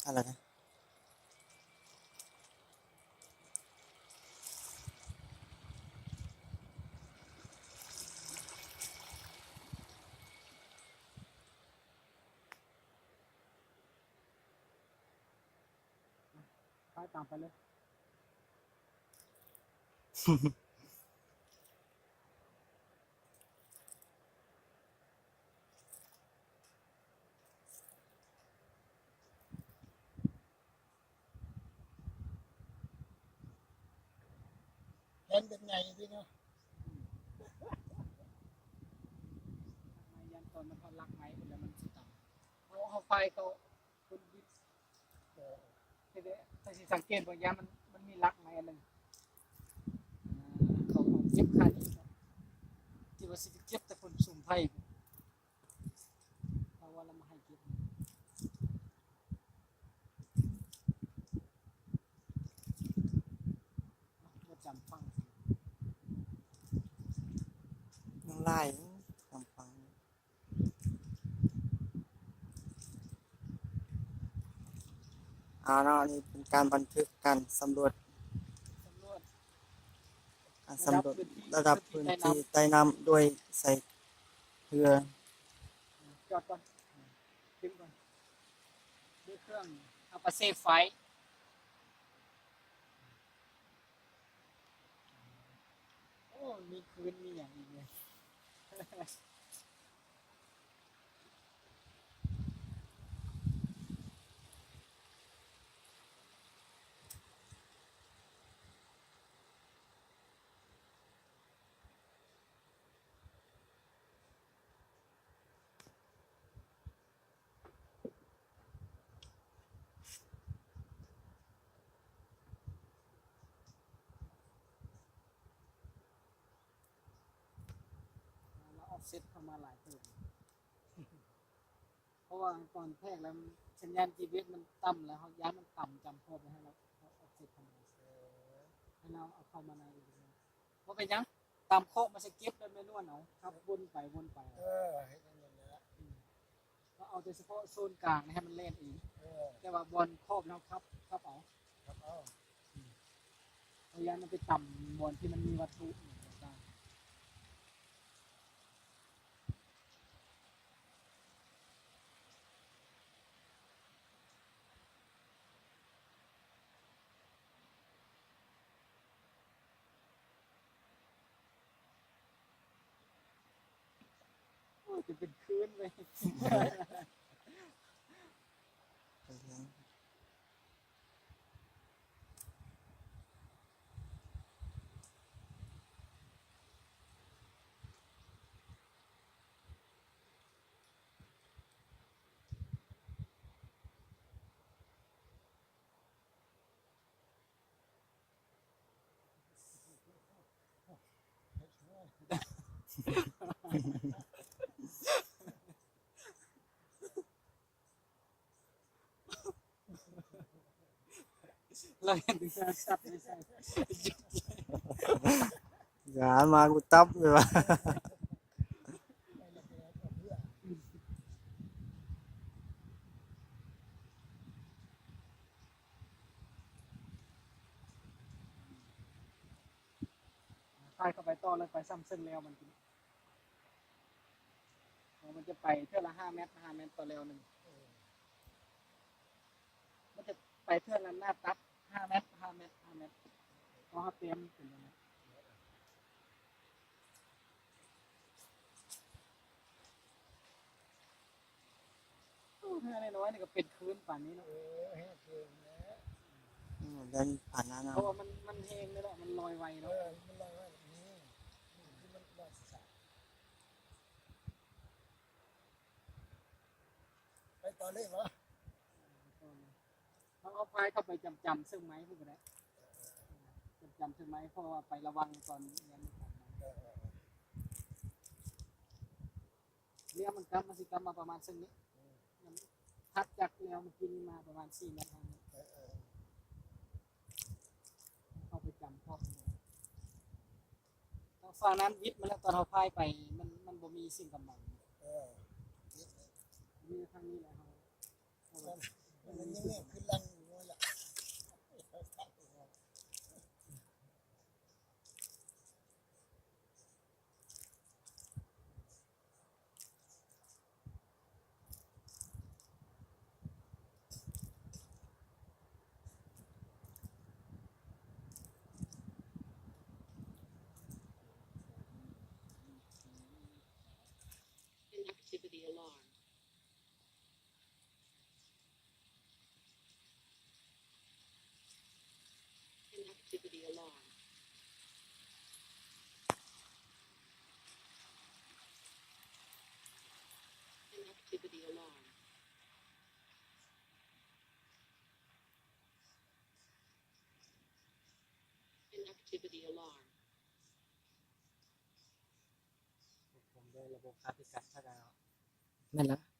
ອັນລະນະ. ໄປຕາມໄປເລີຍ. ແຜ່ນແບບໃຫຍ່ຕິເນາະ. ໄມ້ຢ້ານຕອນມັນຮອດຫຼັກໄມ້ພຸ້ນແລ້ວມັນຊິຕຳ. ເຮົາ ເຮົາໄຟເຂົາຄົນບິດ. ເອີ ແຕ່ ແຕ່ຊິສັງເກດເບິ່ງ ຢ້ານມັນ ມັນມີຫຼັກໄມ້ອັນໜຶ່ງ ເຂົາເອົາເກັບຂາຍ. ທີ່ວ່າຊິໄປເກັບແຕ່ຄົນຊຸມໄຟ ເຂົາວ່າລະມາໃຫ້ເກັບ. ບໍ່ຈຳຟັງ ຍັງຫຼາຍຈຳຟັງ. ເອົາເນາະ ນີ້ເປັນການບັນທຶກການສຳຫຼວດ ສຳຫຼວດ ການສຳຫຼວດລະດັບພື້ນທີ່ໃຕ້ນ້ຳ ໂດຍໃຊ້ເຮືອ. ຈອດກ່ອນ ເກັບກ່ອນ ເກັບເຄື່ອງ ເອົາໄປເຊຟໄຟ. ໂອ້ ມີຄືນມີຫຍັງອີກເລີຍ. ລະອອບເຊັດເຂົ້າມາຫຼາຍເຕີບ ເພາະວ່າຕອນແທກແລ້ວສັນຍານຈີພີເອສມັນຕ່ຳ ແລ້ວເຮົາຢ້ານມັນຕ່ຳຈຳພວກ ໃຫ້ລາວອອບເຊັດເຂົ້າມາ ເອີ ໃຫ້ລາວເອົາເຂົ້າມາໃນ ບໍ່ເປັນຫຍັງ ຕາມເຄາະມັນຊິເກັບແລ້ວແມ່ນວນເອົາ ຂັບວົນໄປວົນໄປ. ເອີ ເຮັດຈັ່ງນັ້ນແຫຼະ ອືມ ເຮົາເອົາແຕ່ສະເພາະໂຊນກາງໃຫ້ມັນແລ່ນເອງ ເອີ ແຕ່ວ່າບ່ອນຂອບເຮົາຂັບ ຂັບເອົາ ຂັບເອົາ ອືມ ເພາະຢ້ານມັນໄປຕຳບ່ອນທີ່ມັນມີວັດຖຸຫຍັງຕ່າງໆ. ໂອ້ຍ ຈະເປັນຄືນເລີຍ. ລາວເຫັນເປັນການຕັດໃນໃສ່ ຢ່າມາກູຕັບເລີຍວ່າ. ພາຍເຂົ້າໄປຕໍ່ເລີຍ ໄປຊ້ຳເຊິ່ງແລ້ວມັນກິນ ມັນຈະໄປເທື່ອລະຫ້າແມັດ ຫ້າແມັດຕໍ່ແລ້ວໜຶ່ງ ເອີ ມັນຈະໄປເທື່ອລະໜ້າຕັດ ຫ້າແມັດ ຫ້າແມັດ ຫ້າແມັດ ເພາະເຮົາເຕັມເປັນແນວນັ້ນ. ໂອ້ ເຮືອນ້ອຍໆນີ້ກໍເປັນຄືນປານນີ້ເນາະ. ເອີ ແຮງເກີນແລ້ວ ອືມ ເດີນຜ່ານໜ້າເນາະ ເພາະວ່າມັນ ມັນແຮງເດ້ລະ ມັນລອຍໄວເນາະ. ເອີ ມັນລອຍໄວ ນີ້ ນີ້ຄືມັນລອຍສາຍ ໄປຕໍ່ເລີຍບໍ? ເຮົາເອົາພາຍເຂົ້າໄປຈຳໆເຊິ່ງໄມ້ພຸ້ນກໍໄດ້ ຈຳໆເຊິ່ງໄມ້ ເພາະວ່າໄປລະວັງຕອນແລ່ນມັນກັບມາ ເອີ ເອີ ເອີ ແລ້ວມັນກັບ ມັນຊິກັບມາປະມານເຊິ່ງນີ້ ອືມ ມັນຖັດຈາກແນວເມື່ອກີ້ນີ້ມາປະມານສີ່ແມັດ ຫ້າແມັດ ເອີ ເອີ ເຂົ້າໄປຈຳພວກ ທາງຝັ່ງນັ້ນວິດມາແລ້ວ ຕອນເຮົາພາຍໄປ ມັນ ມັນບໍ່ມີສິ່ງກຳບັງ ເອີ ວິດເລີຍ ມີແຕ່ທາງນີ້ແຫຼະ ເຮົາ ເອີ ມັນຍັງແນບຄືລັງຢູ່ນັ້ນລະ. Inactivity alarm. Inactivity alarm. Inactivity alarm. Inactivity alarm. ແມ່ນລະ.